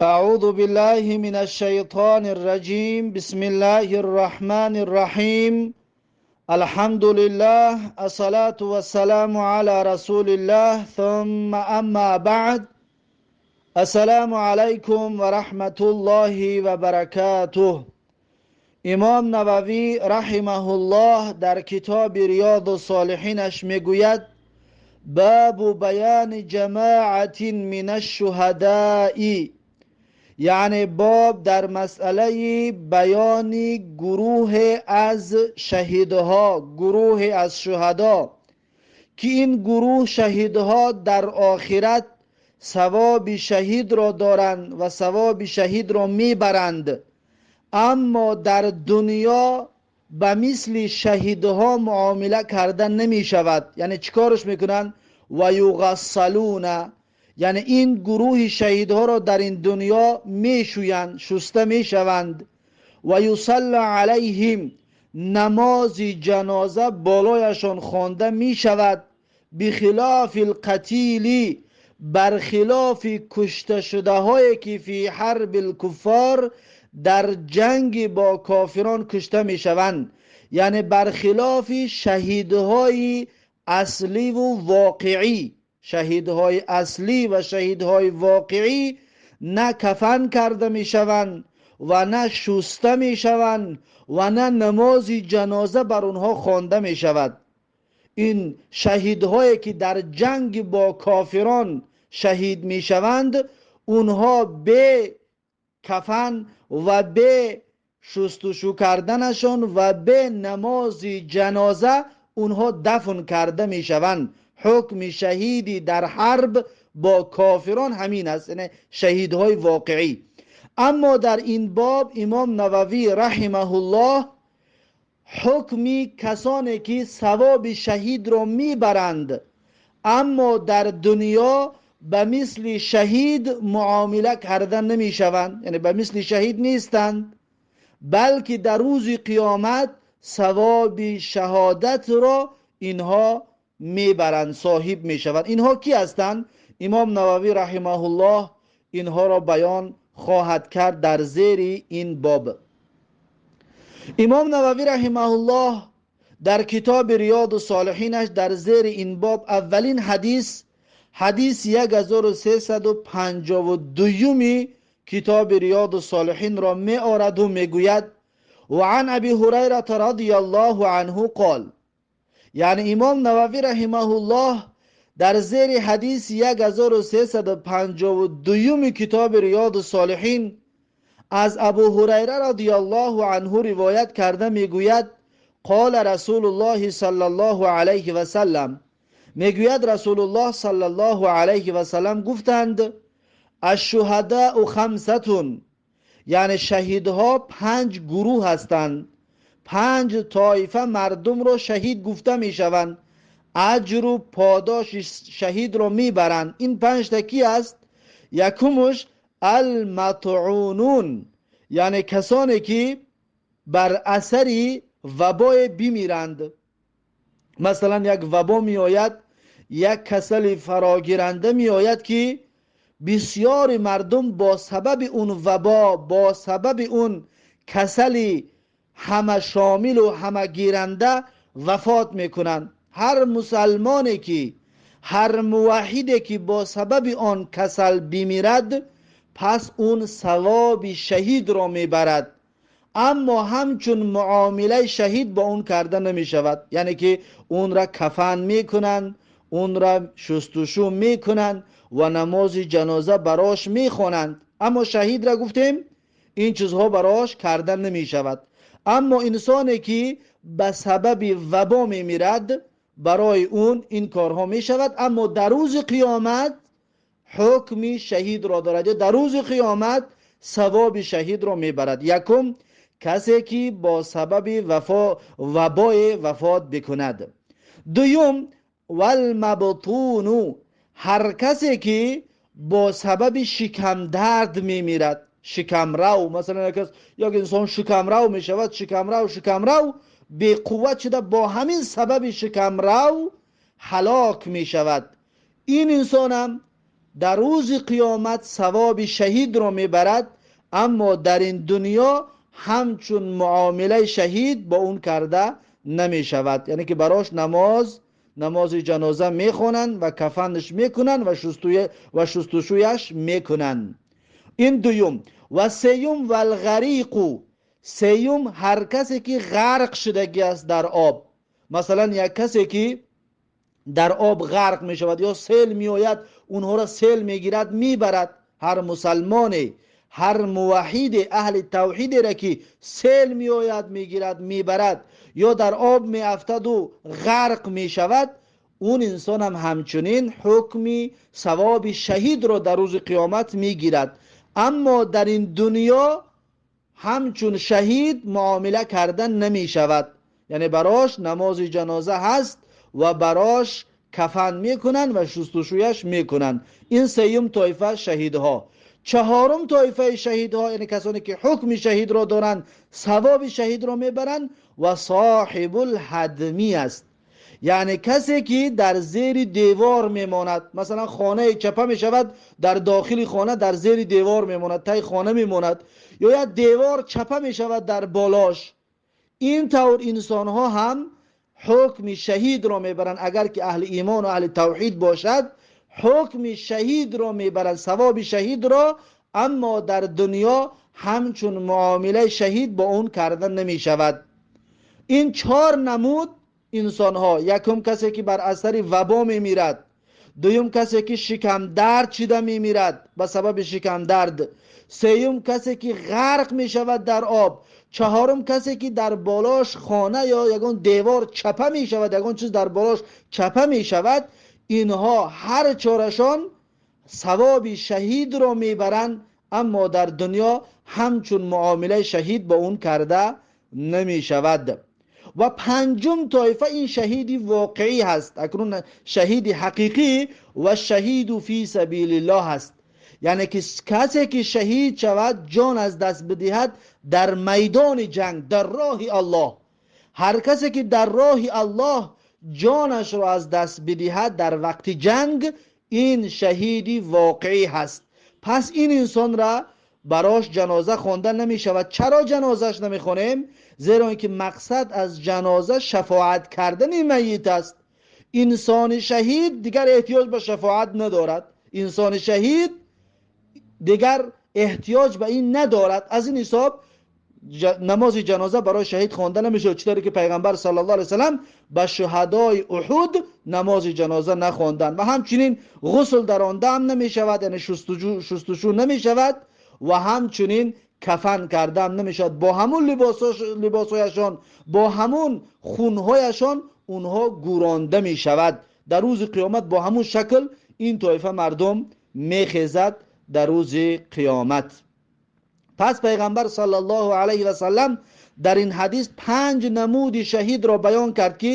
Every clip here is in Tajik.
أعوذ بالله من الشيطان الرجيم. بسم الله الرحمن الرحيم. الحمد لله، الصلاة والسلام على رسول الله، ثم أما بعد. السلام عليكم ورحمة الله وبركاته. امام نووی رحمه الله در کتاب ریاض الصالحینش میگوید: باب بیان جماعة من الشهداء، یعنی باب در مسئله بیان گروه از شهیدها، گروه از شهدا، که این گروه شهیدها در آخرت ثواب شهید را دارند و ثواب شهید را میبرند، اما در دنیا به مثل شهیدها معامله کرده نمی شود. یعنی چیکارش میکنند؟ و یغسلون، یعنی این گروه شهیدها را در این دنیا میشویند، شسته میشوند. و یصلی علیهم، نماز جنازه بالایشان خوانده میشود. بخلاف القتیل، برخلاف کشته شده هایی که فی حرب الکفار، در جنگ با کافران کشته میشوند، یعنی برخلاف شهیدهای اصلی و واقعی. شهیدهای اصلی و شهیدهای واقعی نه کفن کرده میشوند و نه شسته میشوند و نه نماز جنازه بر اونها خوانده میشود. این شهیدهایی که در جنگ با کافران شهید میشوند، اونها به کفن و به شستشو کردنشان و به نماز جنازه اونها دفن کرده میشوند. حکم شهیدی در حرب با کافران همین است، یعنی شهیدهای واقعی. اما در این باب امام نووی رحمه الله حکمی کسانی که ثواب شهید را میبرند اما در دنیا به مثل شهید معامله کرده نمیشوند، یعنی به مثل شهید نیستند، بلکه در روز قیامت ثواب شهادت را اینها میبرند، صاحب میشوند. اینها کی هستند؟ امام نووی رحمه الله اینها را بیان خواهد کرد در زیر این باب. امام نووی رحمه الله در کتاب ریاض الصالحینش در زیر این باب اولین حدیث، حدیث 1352 کتاب ریاض الصالحین را می آورد و میگوید: و عن ابی هریره رضی الله عنه قال. یعنی امام نووی رحمه الله در زیر حدیث 1352 کتاب ریاض الصالحین از ابو هریره رضی الله عنه روایت کرده میگوید: قال رسول الله صلی الله علیه و سلم، میگوید رسول الله صلی الله علیه و سلم گفتند: الشهداء خمسة، یعنی شهیدها پنج گروه هستند، پنج طایفه مردم را شهید گفته میشوند، اجر و پاداش شهید را میبرند. این پنج تا کی است؟ یکمش المطعونون، یعنی کسانی که بر اثر وبای بمیرند. مثلا یک وبا میآید، یک کسل فراگیرنده میآید که بسیار مردم با سبب اون وبا، با سبب اون کسل همه شامل و همه گیرنده وفات میکنند. هر مسلمانی که، هر موحدی که با سبب آن کسل بمیرد، پس اون ثواب شهید را میبرد، اما همچون معامله شهید با اون کرده نمی شود، یعنی که اون را کفن میکنند، اون را شستشو میکنند و نماز جنازه براش میخوانند. اما شهید را گفتیم این چیزها براش کرده نمی شود. اما انسانی که به سبب وبا میمیرد، برای اون این کارها می شود، اما در روز قیامت حکم شهید را دارد، در روز قیامت ثواب شهید را میبرد. یکم کسی که با سبب وبای وفات بکند. دوم والمبطون، هر کسی که با سبب شکم درد میمیرد، شکم رو، مثلا یک انسان شکم رو میشود، شکم رو شکم رو بی قوت شده، با همین سبب شکم رو هلاک میشود، این انسان هم дар рӯзи қиёмат савоби шаҳидро мебарад, аммо дар ин дунё ҳамчун муомилаи шаҳид бо он карда намешавад. Яъне ки барош намози ҷаноза мехонанд ва кафанаш мекунанд ва шустушӯяш мекунанд. Ин дуюм. Ва сеюм, валғариқу, сеюм ҳар касе ки ғарқ шудагӣ аст дар об. Масалан, як касе ки дар об ғарқ мешавад ё сел меояд, онҳоро сел мегирад, мебарад. Ҳар мусалмоне, ҳар муваҳҳиде, аҳли тавҳидеро ки сел меояд, мегирад, мебарад ё дар об меафтаду ғарқ мешавад, он инсон ҳам ҳамчунин ҳукми савоби шаҳидро дар рӯзи қиёмат мегирад, аммо дар ин дунё ҳамчун шаҳид муомила карда намешавад. Яъне барош намози ҷаноза ҳаст ва барош кафан мекунанд ва шустушӯяш мекунанд. Ин сеюм тоифа шаҳидҳо. Чаҳорум тоифаи шаҳидҳо, яъне касоне ки ҳукми шаҳидро доранд, савоби шаҳидро мебаранд, ва соҳибулҳадмӣ аст. Яъне касе ки дар зери девор мемонад. Масалан, хонае чапа мешавад, дар дохили хона дар зери девор мемонад, таи хона мемонад, ё як девор чапа мешавад дар болош. Ин тавр инсонҳо ҳам ҳукми шаҳидро мебаранд. Агар ки аҳли имон ва аҳли тавҳид бошад, ҳукми шаҳидро мебаранд, савоби шаҳидро, аммо дар дунё ҳамчун муомилаи шаҳид бо он карда намешавад. Ин чор намуд инсонҳо: якум, касе ки бар асари вабо мемирад; дуюм, касе ки шикамдард шида мемирад, ба сабаби шикамдард; сеюм, касе ки ғарқ мешавад дар об; чаҳорум, касе ки дар болош хона ё ягон девор чапа мешавад, ягон чиз дар болош чапа мешавад. Инҳо ҳар чорашон савоби шаҳидро мебаранд, аммо дар дунё ҳамчун муомилаи шаҳид бо он карда намешавад. Ва панҷум тоифа ин шаҳиди воқеӣ ҳаст, акнун шаҳиди ҳақиқӣ, ва шаҳиду фи сабилиллоҳ ҳаст. Яъне ки касе ки шаҳид шавад, ҷон аз даст бидиҳад дар майдони ҷанг, дар роҳи Аллоҳ. Ҳар касе ки дар роҳи Аллоҳ ҷонашро аз даст бидиҳад дар вақти ҷанг, ин шаҳиди воқеӣ ҳаст. Пас ин инсонра барош ҷаноза хонда намешавад. Чаро ҷанозаш намехонем? Зеро ин ки мақсад аз ҷаноза шафоат кардани майит аст. Инсони шаҳид дигар эҳтиёҷ ба шафоат надорад. Инсони шаҳид дигар эҳтиёҷ ба ин надорад. Аз ин ҳисоб намози ҷаноза барои шаҳид хонда намешавад, чӣ тавре ки пайғамбар саллаллоҳу алайҳи васаллам ба шуҳадои Уҳуд намози ҷаноза нахонданд. Ва ҳамчунин ғусл даронда ҳам намешавад, яъне шустушӯ намешавад, ва ҳамчунин кафан карда ҳам намешавад. Бо ҳамун либосҳояшон, бо ҳамун хунҳояшон онҳо гӯронда мешавад. Дар рӯзи қиёмат бо ҳамун шакл ин тоифа мардум мехезад дар рӯзи қиёмат. Пас пайғамбар саллаллоҳу алайҳи васаллам дар ин ҳадис панҷ намуди шаҳидро баён кард, ки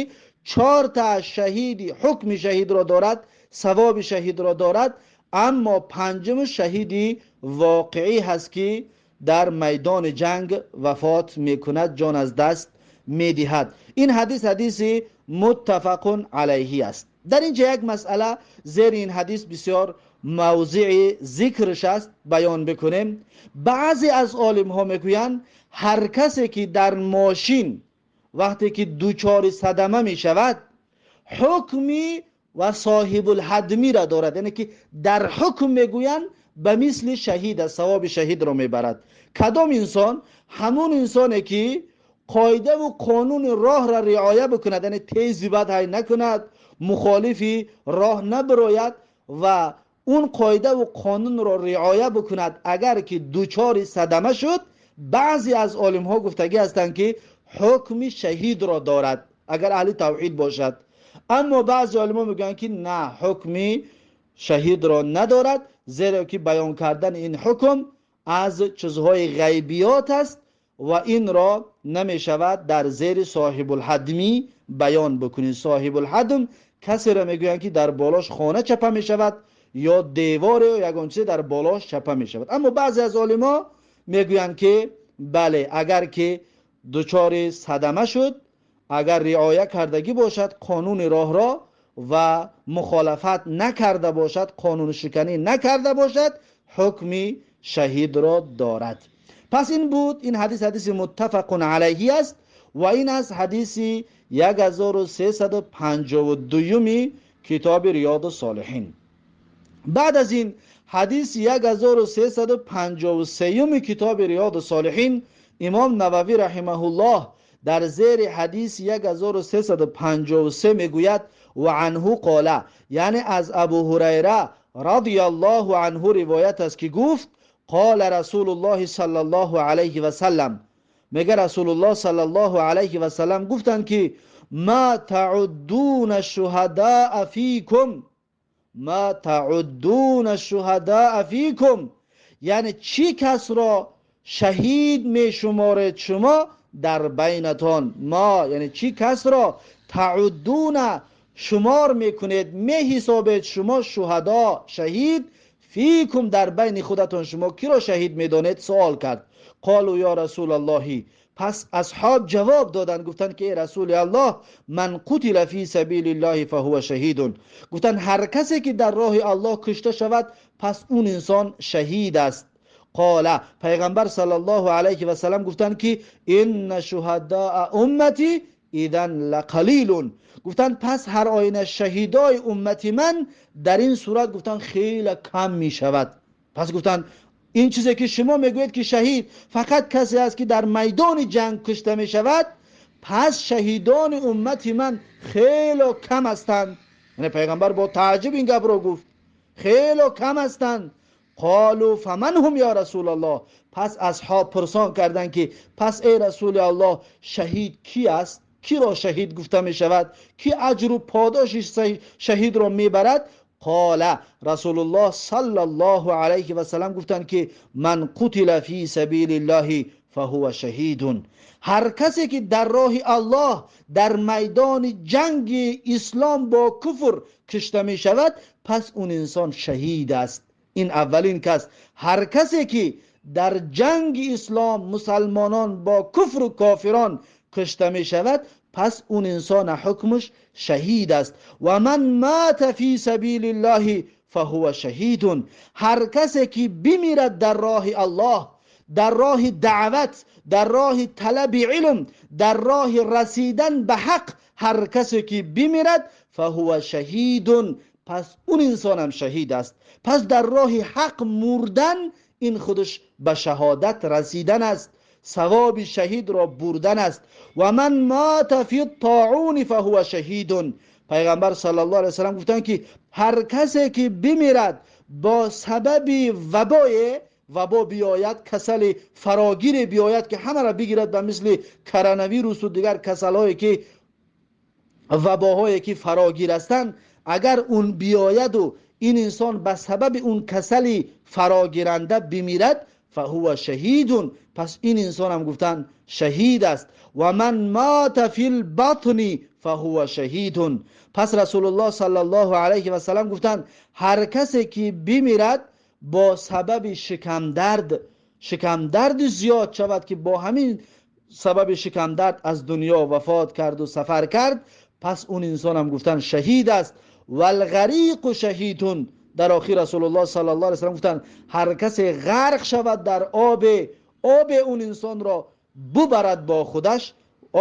чорта шаҳиди ҳукми шаҳидро дорад, савоби шаҳидро дорад, аммо панҷум шаҳиди воқеӣ ҳаст, ки дар майдони ҷанг вафот мекунад, ҷон аз даст медиҳад. Ин ҳадис ҳадиси муттафақун алайҳи аст. Дар инҷа як масъала зери ин ҳадис бисёр мавзеи зикрш аст, баён бикунем. Баъзе аз олимҳо мегӯянд, ҳар касе ки дар мошин вақте ки дучори садама мешавад, ҳукми ва соҳибулҳадмира дорад, яъне ки дар ҳукм мегӯянд ба мисли шаҳид аст, савоби шаҳидро мебарад. Кадом инсон? Ҳамун инсоне ки қоидаву қонуни роҳро риоя бикунад, яъне тези бад ҳай накунад, мухолифи роҳ набирояд ва он қоидаву қонунро риоя бикунад. Агар ки дучори садама шуд, баъзе аз олимҳо гуфтагӣ ҳастанд, ки ҳукми шаҳидро дорад, агар аҳли тавҳид бошад. Аммо баъзе олимҳо мегӯянд, ки на, ҳукми шаҳидро надорад, зеро ки баён кардани ин ҳукм аз чизҳои ғайбиёт аст ва инро намешавад дар зери соҳибулҳадмӣ баён бикунӣ. Соҳибулҳадм касеро мегӯянд, ки дар болош хона чапа мешавад ё деворе ё ягон чизе дар болош чапа мешавад. Аммо баъзе аз олимо мегӯянд, ки бале, агар ки дучори садама шуд, агар риоя кардагӣ бошад қонуни роҳро, ва мухолафат накарда бошад, қонуншиканӣ накарда бошад, ҳукми шаҳидро дорад. Пас ин буд, ин ҳадис ҳадиси муттафақун алайҳи аст ва ин аз ҳадиси 1352 китоби Риёду Солиҳин. Баъд аз ин ҳадиси 1353 китоби Риёду Солиҳин, имом Нававӣ раҳимаҳуллоҳ дар зери ҳадиси 1353 мегӯяд: ва анҳу қола, яъне аз Абу Ҳурайра радияллоҳу анҳу ривоят аст, ки гуфт: қола Расулуллоҳи саллаллоҳу алайҳи васаллам, мега Расулуллоҳ саллаллоҳу алайҳи васаллам гуфтанд, ки ма таъуддуна шуҳадаа фикум, ма таъуддуна шуҳадаа фикум, яъне чӣ касро шаҳид мешуморед шумо дар байнатон? Ма яъне чӣ касро, таъуддуна шумор мекунед, меҳисобед шумо, шуҳадо шаҳид, фикум дар байни худатон шумо киро шаҳид медонед? Суол кард. Қолу ё Расулаллоҳи, пас асҳоб ҷавоб доданд, гуфтанд, ки эй Расули Аллоҳ, ман қутила фи сабилиллоҳи фаҳува шаҳидун, гуфтанд ҳар касе ки дар роҳи Аллоҳ кушта шавад, пас он инсон шаҳид аст. Қола, пайғамбар саллаллоҳу алайҳи васаллам гуфтанд, ки инна шуҳадаа уммати идан лақалилун, гуфтанд пас ҳар оина шаҳидои уммати ман дар ин сурат, гуфтанд, хеле кам мешавад. Пас гуфтанд ин чизе ки шумо мегӯед, ки шаҳид фақат касе аст, ки дар майдони ҷанг кушта мешавад, пас шаҳидони уммати ман хеле кам ҳастанд. Яъне пайғамбар бо тааҷҷуб ин гапро гуфт: хеле кам ҳастанд. Қолу фаман ҳум ё Расулаллоҳ, пас асҳоб пурсон карданд, ки пас эй Расули Аллоҳ, шаҳид ки аст? Киро шаҳид гуфта мешавад? Ки аҷру подоши шаҳидро мебарад? Қола, Расулуллоҳ саллаллоҳу алайҳи васаллам гуфтанд, ки ман қутила фи сабилиллоҳи фаҳува шаҳидун, ҳар касе ки дар роҳи Аллоҳ дар майдони ҷанги ислом бо куфр кушта мешавад, пас он инсон шаҳид аст. Ин аввалин кас. Ҳар касе ки дар ҷанги ислом мусалмонон бо куфру кофирон кушта мешавад, пас он инсон ҳукмаш шаҳид аст. Ва ман мата фи сабилиллоҳи фаҳува шаҳидун, ҳар касе ки бимирад дар роҳи Аллоҳ, дар роҳи даъват, дар роҳи талаби илм, дар роҳи расидан ба ҳақ, ҳар касе ки бимирад, фаҳува шаҳидун, пас он инсонам шаҳид аст. Пас дар роҳи ҳақ мурдан ин худаш ба шаҳодат расидан аст, савоби шаҳидро бурдан аст. Ва ман мата фи тоуни фаҳува шаҳидун, пайғамбар саллаллоҳу алайҳи васаллам гуфтанд, ки ҳар касе ки бимирад бо сабаби вабое, вабо биёяд, касали фарогире биёяд, ки ҳамаро бигирад, ба мисли коронавирусу дигар касалҳое ки вабоҳое ки фарогир ҳастанд, агар он биёяду ин инсон ба сабаби он касали фарогиранда бимирад, фаҳува шаҳидун, пас ин инсонам гуфтанд шаҳид аст. Ва ман мата фи лбатни фаҳува шаҳидун, пас Расулуллоҳ саллаллоҳу алайҳи васаллам гуфтанд ҳар касе ки бимирад бо сабаби шикамдард, шикамдарди зиёд шавад, ки бо ҳамин сабаби шикамдард аз дунё вафот карду сафар кард, пас он инсонам гуфтанд шаҳид аст. Валғариқу шаҳидун, дар охир Расулуллоҳ саллаллоҳу алайҳи васаллам гуфтанд ҳар касе ғарқ шавад дар обе, обе он инсонро бубарад бо худаш,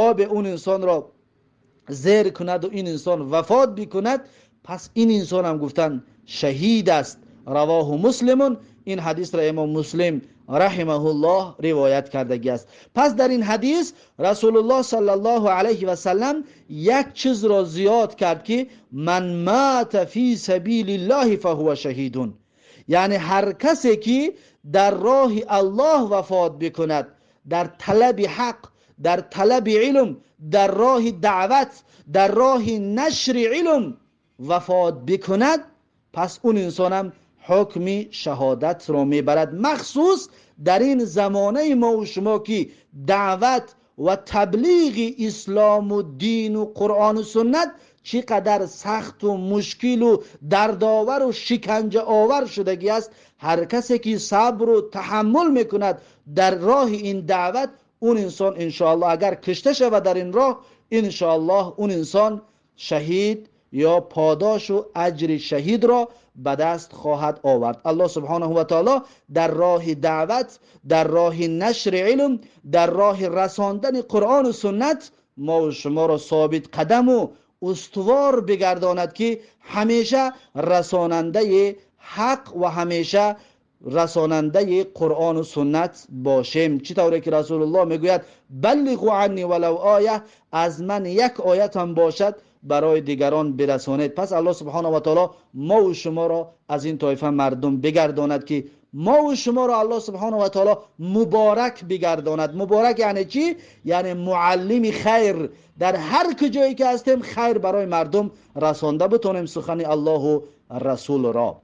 оби он инсонро зер кунаду ин инсон вафот бикунад, пас ин инсонам гуфтанд шаҳид аст. Равоҳу Муслимун, ин ҳадисро имом Муслим раҳимаҳуллоҳ ривоят кардагӣ аст. Пас дар ин ҳадис Расулуллоҳ саллаллоҳу алайҳи васаллам як чизро зиёд кард, ки ман мата фи сабилиллоҳи фаҳува шаҳидун, яъне ҳар касе ки дар роҳи Аллоҳ вафот бикунад, дар талаби ҳақ, дар талаби илм, дар роҳи даъват, дар роҳи нашри илм вафот бикунад, пас он инсонам ҳукми шаҳодатро мебарад. Махсус дар ин замонаи мову шумо, ки даъват ва таблиғи ислому дину Қуръону суннат чӣ қадар сахту мушкилу дардовару шиканҷаовар шудагӣ аст, ҳар касе ки сабру таҳаммул мекунад дар роҳи ин даъват, он инсон иншоаллоҳ агар кушта шавад дар ин роҳ, иншоаллоҳ он инсон шаҳид. یا پاداش و اجر شهید را به دست خواهد آورد. الله سبحانه و تعالی در راه دعوت، در راه نشر علم، در راه رساندن قرآن و سنت ما و شما را ثابت قدم و استوار بگرداند که همیشه رساننده حق و همیشه رساننده قرآن و سنت باشیم. چطوری که رسول الله میگوید بلغوا عنی ولو آیه، از من یک آیت هم باشد برای دیگران برسانید. پس الله سبحانه و تعالی ما و شما را از این طایفه مردم بگرداند که ما و شما را الله سبحانه و تعالی مبارک بگرداند. مبارک یعنی چی؟ یعنی معلم خیر. در هر کجایی که هستیم خیر برای مردم رسانده بتونیم سخن الله و رسول را.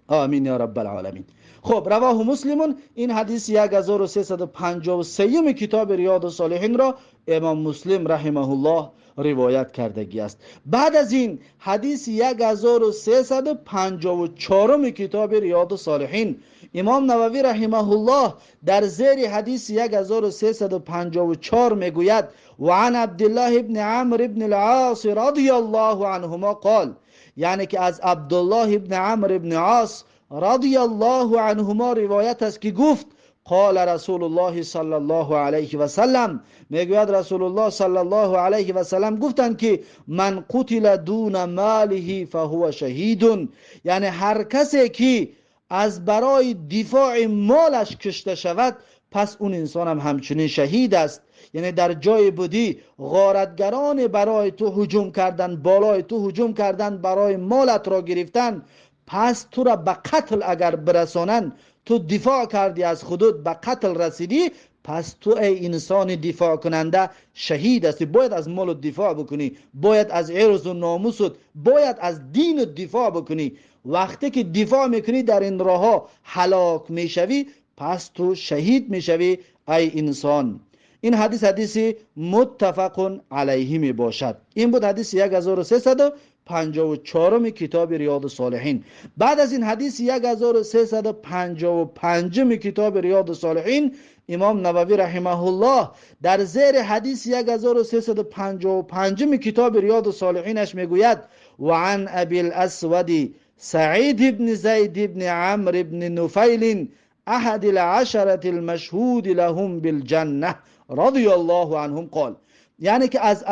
آمین یا رب العالمین. خب رواه مسلم. این حدیث 1353 کتاب ریاض الصالحین را امام مسلم رحمه الله روایت کردگی است. بعد از این حدیث 1354 کتاب ریاض الصالحین امام نووی رحمه الله در زیر حدیث 1354 میگوید و عن عبدالله ابن عمرو ابن العاص رضی الله عنهما قال، یعنی که از عبدالله ابن عمرو ابن عاص رضی الله عنهما روایت است که گفت قال رسول الله صلی الله علیه و سلم، میگوید رسول الله صلی الله علیه و سلم گفتند که من قتل دون ماله فهو شهید، یعنی هر کسی که از برای دفاع مالش کشته شود پس اون انسان هم همچنین شهید است. یعنی در جای بودی غارتگران برای تو هجوم کردن، بالای تو هجوم کردن، برای مالت را گرفتن، پس تو را به قتل اگر برسانند، تو دفاع کردی از خودت، به قتل رسیدی، پس تو ای انسان دفاع کننده شهید هستی. باید از مال دفاع بکنی، باید از عرض و ناموست، باید از دین دفاع بکنی. وقتی که دفاع میکنی در این راه ها هلاک میشوی، پس تو شهید میشوی ای انسان. این حدیث حدیث متفق علیه می باشد. این بود حدیث 1354 کتاب ریاض الصالحین. بعد از این حدیث 1355 کتاب ریاض الصالحین امام نووی رحمه الله در زیر حدیث 1355 کتاب ریاض الصالحینش میگوید و عن ابی الاسود سعید ابن زید ابن عمرو ابن نفیل احد العشرة المشهود لهم بالجنة رضی الله عنهم قال، یعنی که از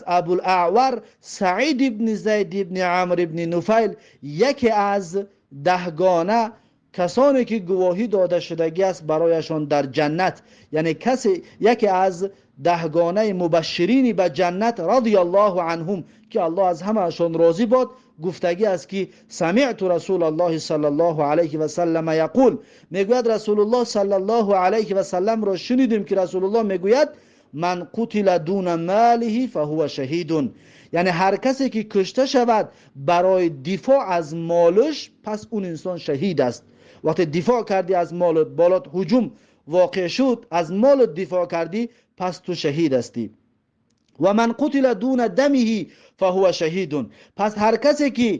ابوالاعور سعید ابن زید ابن عمرو ابن نفیل، یکی از دهگانه کسانی که گواهی داده شدگی است برایشان در جنت، یعنی کسی یکی از دهگانه مبشرین به جنت رضی الله عنهم که الله از همه‌شان راضی باد، گفتگی است که سمعت رسول الله صلی الله علیه و سلم یقول، میگوید رسول الله صلی الله علیه و سلم را شنیدیم که رسول الله میگوید من قتل دون ماله فهو شهید، یعنی هر کسی که کشته شود برای دفاع از مالش پس اون انسان شهید است. وقتی دفاع کردی از مالت، بالات هجوم واقع شد، از مالت دفاع کردی، پس تو شهید هستی. و من قتل دون دمه فهو شهید، پس هر کسی که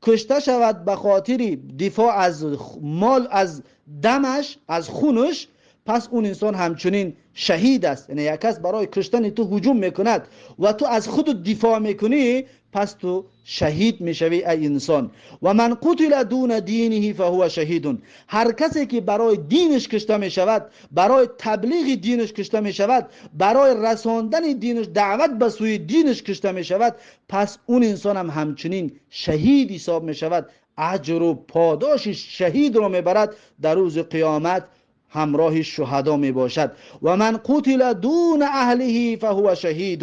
کشته شود به خاطر دفاع از مال، از دمش، از خونش، پس اون انسان همچنین شهید است. یعنی یک کس برای کشتن تو هجوم میکند و تو از خود دفاع میکنی، پس تو شهید میشوی ای انسان. و من قتل دون دینه فهو شهید، هر کسی که برای دینش کشته میشود، برای تبلیغ دینش کشته میشود، برای رساندن دینش، دعوت به سوی دینش کشته میشود، پس اون انسان هم همچنین شهید حساب میشود، اجر و پاداش شهید رو میبرد در روز قیامت، همراه شهدا می باشد. و من قتل دون اهله فهو شهید،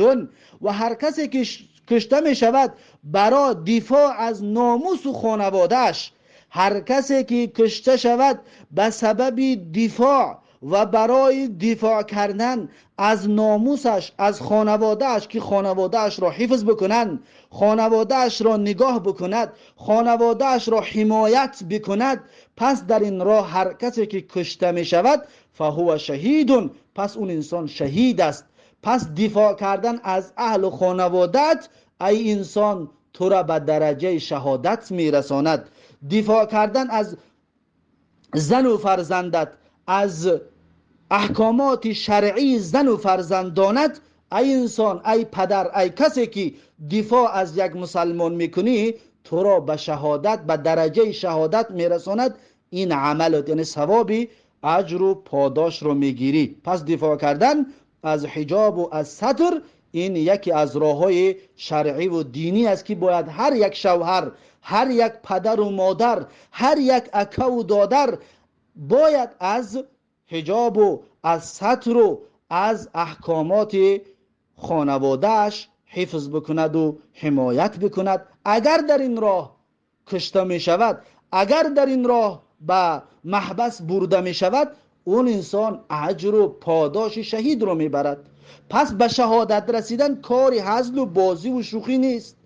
و هر کسی که کشته می شود برای دفاع از ناموس و خانوادهش، هر کسی که کشته شود به سبب دفاع و برای دفاع کردن از ناموسش، از خانوادهش، که خانوادهش را حفظ بکنند، خانوادهش را نگاه بکند، خانوادهش را حمایت بکند، پس در این راه هر کسی که کشته می شود فهو شهید، پس اون انسان شهید است. پس دفاع کردن از اهل و خانوادت ای انسان تو را به درجه شهادت می رساند. دفاع کردن از زن و فرزندت، از احکامات شرعی زن و فرزندانت، ای انسان، ای پدر، ای کسی که دفاع از یک مسلمان میکنی، تو را به شهادت، به درجه شهادت میرساند این عملت، یعنی ثوابی اجر و پاداش رو میگیری. پس دفاع کردن از حجاب و از ستر این یکی از راه‌های شرعی و دینی است که باید هر یک شوهر، هر یک پدر و مادر، هر یک اکا و دادر باید از حجاب و از ستر و از احکامات خانواده‌اش حفظ بکند و حمایت بکند. اگر در این راه کشته می شود، اگر در این راه به محبس برده می شود، اون انسان اجر و پاداش شهید رو می برد. پس به شهادت رسیدن کاری هزل و بازی و شوخی نیست.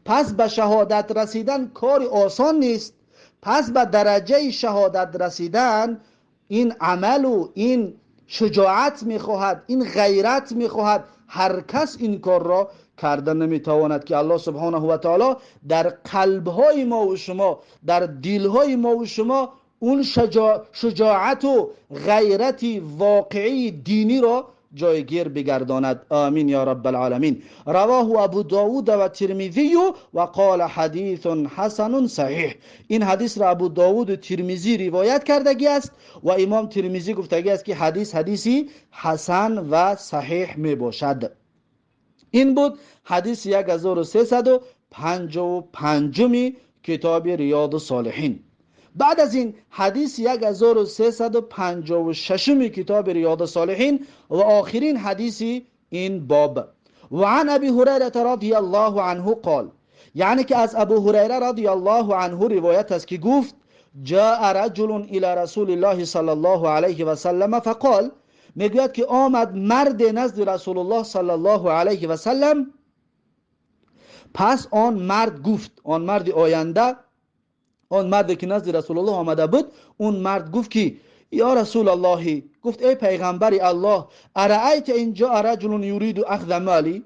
پس به شهادت رسیدن کاری آسان نیست. پس به درجه شهادت رسیدن این عمل و این شجاعت میخواهد، این غیرت میخواهد. هر کس این کار را کرده نمیتواند که الله سبحانه و تعالی در قلبهای ما و شما، در دلهای ما و شما اون شجاعت و غیرت واقعی دینی را جایگیر بگرداند. آمین یا رب العالمین. رواه ابو داود و ترمذی و قال حدیث حسن صحیح. این حدیث را ابو داود و ترمذی روایت کردگی است و امام ترمذی گفتگی است که حدیث حدیثی حسن و صحیح می باشد. این بود حدیث 1355 کتاب ریاض الصالحین. بعد از این حدیث 1356 کتاب ریاض الصالحین و آخرین حدیث این باب. و عن ابی هریره رضی الله عنه قال، یعنی که از ابو هریره رضی الله عنه روایت است که گفت جاء رجل الى رسول الله صلی الله علیه و سلم فقال، میگوید که آمد مرد نزد رسول الله صلی الله علیه و سلم. پس آن مرد گفت، آن مرد آینده، آن مرد که نزد رسول الله آمده بود، اون مرد گفت که یا رسول الله، گفت ای پیغمبر الله، ارأیت ان جاء رجل یرید اخذ مالی،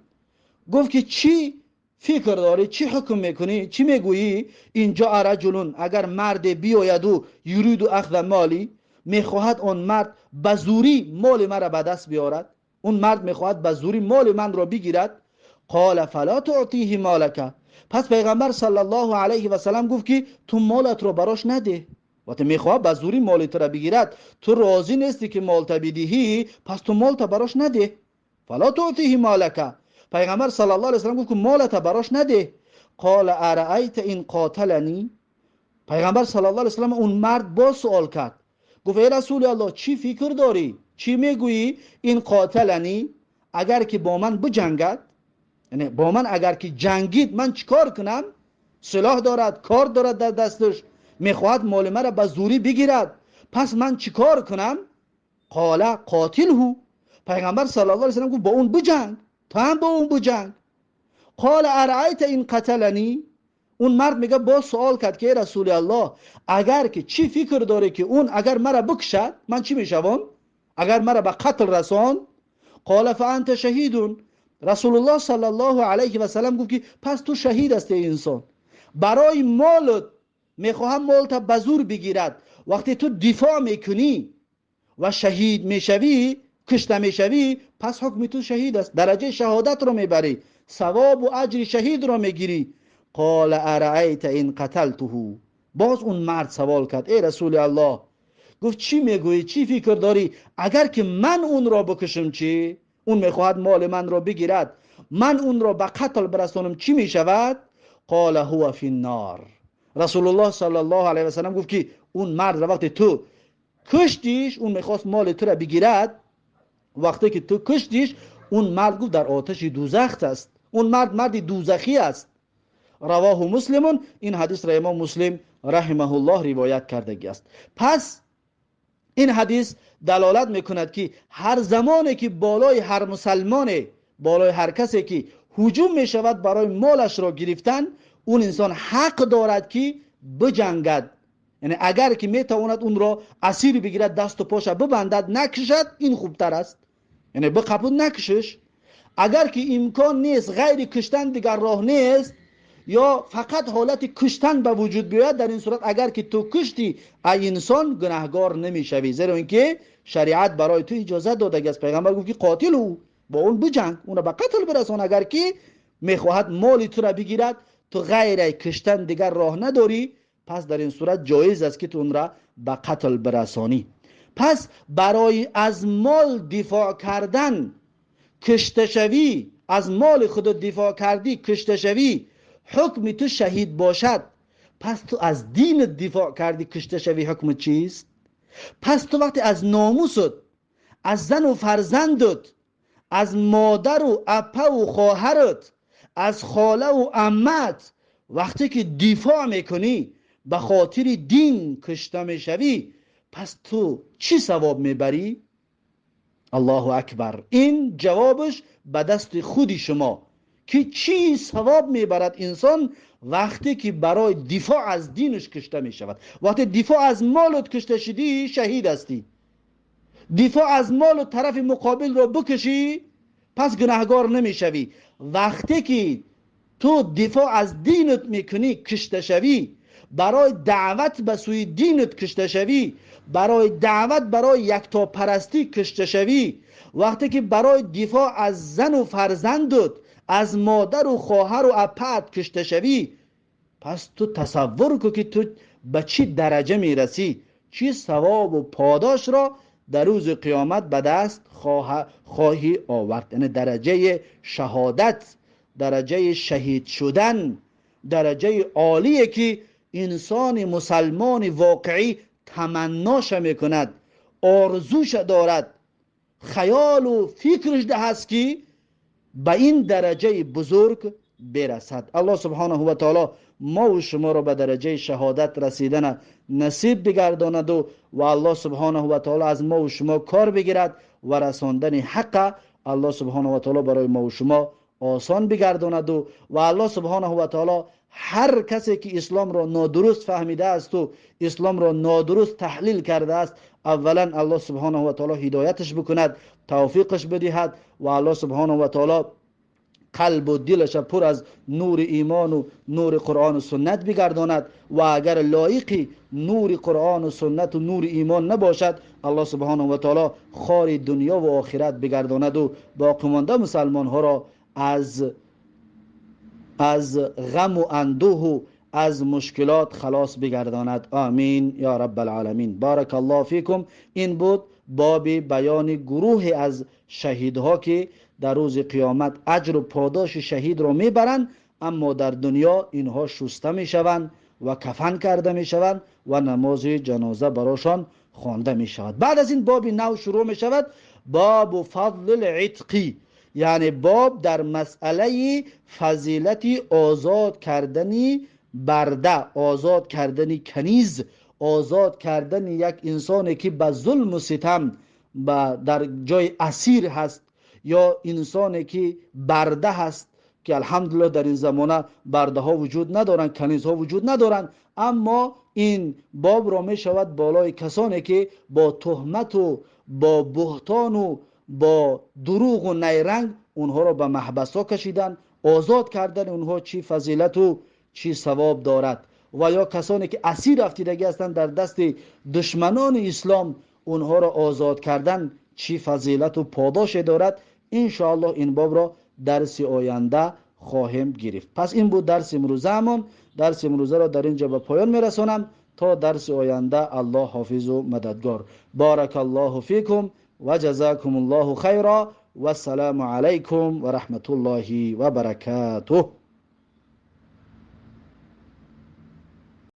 گفت که چی فکر داری، چی حکم میکنی، چی میگویی؟ ان جاء رجل، اگر مرد بیاید و یرید اخذ مالی، میخواهد آن مرد به زوری مال مرا به دست بیارد، اون مرد میخواهد به زوری مال من را بگیرد. قال فلا تعطیه مالک، پس پیغمبر صلی الله علیه و سلم گفت که تو مالت رو براش نده. وقتی میخواد به زوری مالت را بگیرد، تو راضی نیستی که مالت بدهی، پس تو مالت براش نده. فلا تعطیه مالک، پیغمبر صلی الله علیه و سلم گفت که مالت براش نده. قال ارأیت ان قاتلنی، پیغمبر صلی الله علیه و سلم اون مرد باز سوال کرد، گفت ای رسول الله چی فکر داری، چی میگویی؟ این قاتلنی، اگر که با من بجنگد، یعنی با من اگر که جنگید من چیکار کنم؟ سلاح دارد، کار دارد در دستش، میخواهد مال مرا به زوری بگیرد، پس من چیکار کنم؟ قال قاتله، پیغمبر صلی الله علیه و سلم گفت با اون بجنگ، تو هم با اون بجنگ. قال ارأیت ان قتلنی، اون مرد میگه با سوال کرد که ای رسول الله اگر که چی فکر داره که اون اگر مرا بکشد من چی میشوم؟ اگر مرا به قتل رسان؟ قال فانت شهیدون، رسول الله صلی الله علیه و سلم گفت که پس تو شهید هستی ای انسان. برای مالت میخواهم مالت به زور بگیرد، وقتی تو دفاع میکنی و شهید میشوی، کشته میشوی، پس حکم تو شهید است، درجه شهادت رو میبری، ثواب و اجر شهید رو میگیری. قال ارأیت ان قتلته، باز اون مرد سوال کرد ای رسول الله، گفت چی میگویی، چی فکر داری اگر که من اون را بکشم چی؟ اون میخواهد مال من را بگیرد، من اون را به قتل برسانم چی میشود؟ قال هو فی النار، رسول الله صلی الله علیه و سلم گفت که اون مرد را وقتی تو کشتیش، اون میخواست مال تو را بگیرد، وقتی که تو کشتیش اون مرد گفت در آتش دوزخ است، اون مرد مرد دوزخی است. رواه مسلم، این حدیث را امام مسلم رحمه الله روایت کردگی است. پس این حدیث دلالت میکند که هر زمانی که بالای هر مسلمان، بالای هر کسی که هجوم میشود برای مالش را گرفتن، اون انسان حق دارد که بجنگد. یعنی اگر که میتواند اون را اسیر بگیرد، دست و پاش ببندد، نکشد، این خوبتر است، یعنی بقپود نکشش. اگر که امکان نیست، غیر کشتن دیگر راه نیست، یا فقط حالت کشتن به وجود بیاید، در این صورت اگر که تو کشتی ای انسان گناهگار نمیشوی، زیرا اینکه شریعت برای تو اجازه داده است. پیغمبر گفت که قاتل او، бо он биҷанг, онро ба қатл бирасон. Агар ки мехоҳад моли тура бигирад, ту ғайраи киштан дигар роҳ надорӣ, пас дар ин сурат ҷоиз аст, ки ту онро ба қатл бирасонӣ. Пас барои аз мол дифоъ кардан кишташавӣ, аз моли худ дифоъ кардӣ кишташавӣ, ҳукми ту шаҳид бошад. Пас ту аз динат дифоъ кардӣ кишташавӣ, ҳукми чист? Пас ту вақте аз номусат, аз зану фарзандат, аз модару апаву хоҳарат, аз холаву аммат вақте ки дифоъ мекунӣ, ба хотири дин кушта мешавӣ, пас ту чӣ савоб мебарӣ? Аллоҳу акбар. Ин ҷавобаш ба дасти худи шумо, ки чӣ савоб мебарад инсон вақте ки барои дифоъ аз динаш кушта мешавад. Вақте дифоъ аз молат кушта шудӣ, шаҳид ҳастӣ. Дифоъ аз молу тарафи муқобилро бикушӣ, пас гунаҳгор намешавӣ. Вақте ки ту дифоъ аз динат мекунӣ, кушта шавӣ, барои даъват ба сӯи динат кушта шавӣ, барои даъват барои яктопарастӣ кушта шавӣ, вақте ки барои дифоъ аз зану фарзандат, аз модару хоҳару апаат кушта шавӣ, пас ту тасаввур кун, ки ту ба чӣ дараҷа мерасӣ, чӣ савобу подошро дар рӯзи қиёмат ба даст хоҳӣ овард. Яъне дараҷаи шаҳодат, дараҷаи шаҳид шудан, дараҷаи олие ки инсони мусалмони воқеӣ таманноша мекунад, орзуша дорад, хаёлу фикраш ҳаст, ки ба ин дараҷаи бузург бирасад. Аллоҳ субҳонаҳу ва таоло мову шуморо ба дараҷаи шаҳодат расидана насиб бигардонаду ва Аллоҳ субҳонаҳу ва таоло аз мову шумо кор бигирад ва расондани ҳаққа Аллоҳ субҳонаҳу ва таоло барои мову шумо осон бигардонаду ва Аллоҳ субҳонаҳу ва таоло ҳар касе ки исломро нодуруст фаҳмидаасту исломро нодуруст таҳлил кардааст, аввалан Аллоҳ субҳонаҳу ва таоло ҳидояташ бикунад, тавфиқаш бидиҳад ва Аллоҳ субҳонаҳу ва таоло қалбу дилаша пур аз нури имону нури Қуръону суннат бигардонад ва агар лоиқи нури Қуръону суннату нури имон набошад, Аллоҳ субҳонаҳу ва таоло хори дунё ва охират бигардонаду боқимонда мусалмонҳоро аз ғаму андӯҳу аз мушкилот халос бигардонад. Амин ё раббалъоламин. Барака Аллоҳу фикум. Ин буд боби баёни гурӯҳе аз шаҳидҳо, ки дар рӯзи қиёмат аҷру подоши шаҳидро мебаранд, аммо дар дунё инҳо шуста мешаванд ва кафан карда мешаванд ва намози ҷаноза барошон хонда мешавад. Баъд аз ин боби нав шурӯъ мешавад, бобу фазли литқи, яъне боб дар масъалаи фазилати озод кардани барда, озод кардани каниз, озод кардани як инсоне ки ба зулму ситам дар ҷои асир ҳаст ё инсоне ки барда ҳаст, ки алҳамдулиллоҳ дар ин замона бардаҳо вуҷуд надоранд, канизҳо вуҷуд надоранд, аммо ин бобро мешавад болои касоне ки бо туҳмату бо буҳтону бо дурӯғу найранг онҳоро ба маҳбасҳо кашиданд, озод кардани онҳо чӣ фазилату чӣ савоб дорад, ва ё касоне ки асир афтидагӣ ҳастанд дар дасти душманони ислом, онҳоро озод кардан чӣ фазилату подоше дорад. Иншоаллоҳ ин бобро дарси оянда хоҳем гирифт. Пас ин буд дарси имрӯзаамон. Дарси имрӯзаро дар ин ҷо ба поён мерасонам. То дарси оянда Аллоҳ ҳофизу мададгор. Барака Аллоҳу фикум ва ҷазакум Аллоҳу хайра. Вассалому алайкум ва раҳматуллоҳи ва баракатуҳ.